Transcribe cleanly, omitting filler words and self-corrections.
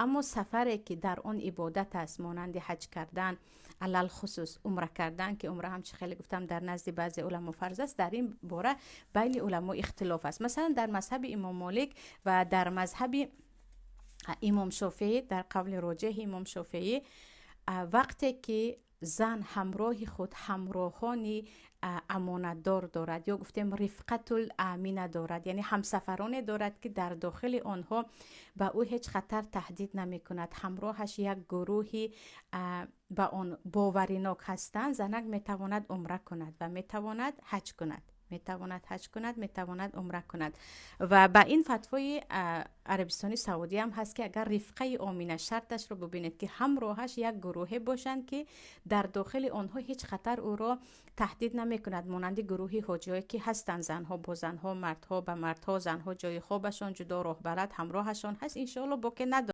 Аммо сафаре, ки дар он ибодат аст, монанди ҳаҷ кардан, алалхусус умра кардан, ки умра ҳам, чӣ хеле гуфтам, дар назди баъзе уламо фарз аст, дар ин бора байни уламо ихтилоф аст. Масалан, дар мазҳаби Имом Молик ва дар мазҳаби Имом Шофеӣ, дар қавли роҷеҳи Имом Шофеӣ, вақте ки зан ҳамроҳи худ ҳамроҳони амонатдор дорад ё гуфтем рифқатул амина дорад, яъне ҳамсафароне дорад, ки дар дохили онҳо ба ӯ ҳеҷ хатар таҳдид намекунад, ҳамроҳаш як гурӯҳи ба он боваринок ҳастанд, занак метавонад умра кунад ва метавонад ҳаҷ кунад, метавонад ҳаҷ кунад, метавонад умра кунад. Ва ба ин фатвои Арабистони Саудӣ ҳам ҳаст, ки агар рифқаи омина, шарташро бубинед, ки ҳамроҳаш як гурӯҳе бошанд, ки дар дохили онҳо ҳеҷ хатар ӯро таҳдид намекунад, монанди гурӯҳи ҳоҷиҳое, ки ҳастанд, занҳо бо занҳо, мардҳо ба мардҳо, занҳо ҷои хобашон ҷудо, роҳбалад ҳамроҳашон ҳаст, иншоалло боке надорад.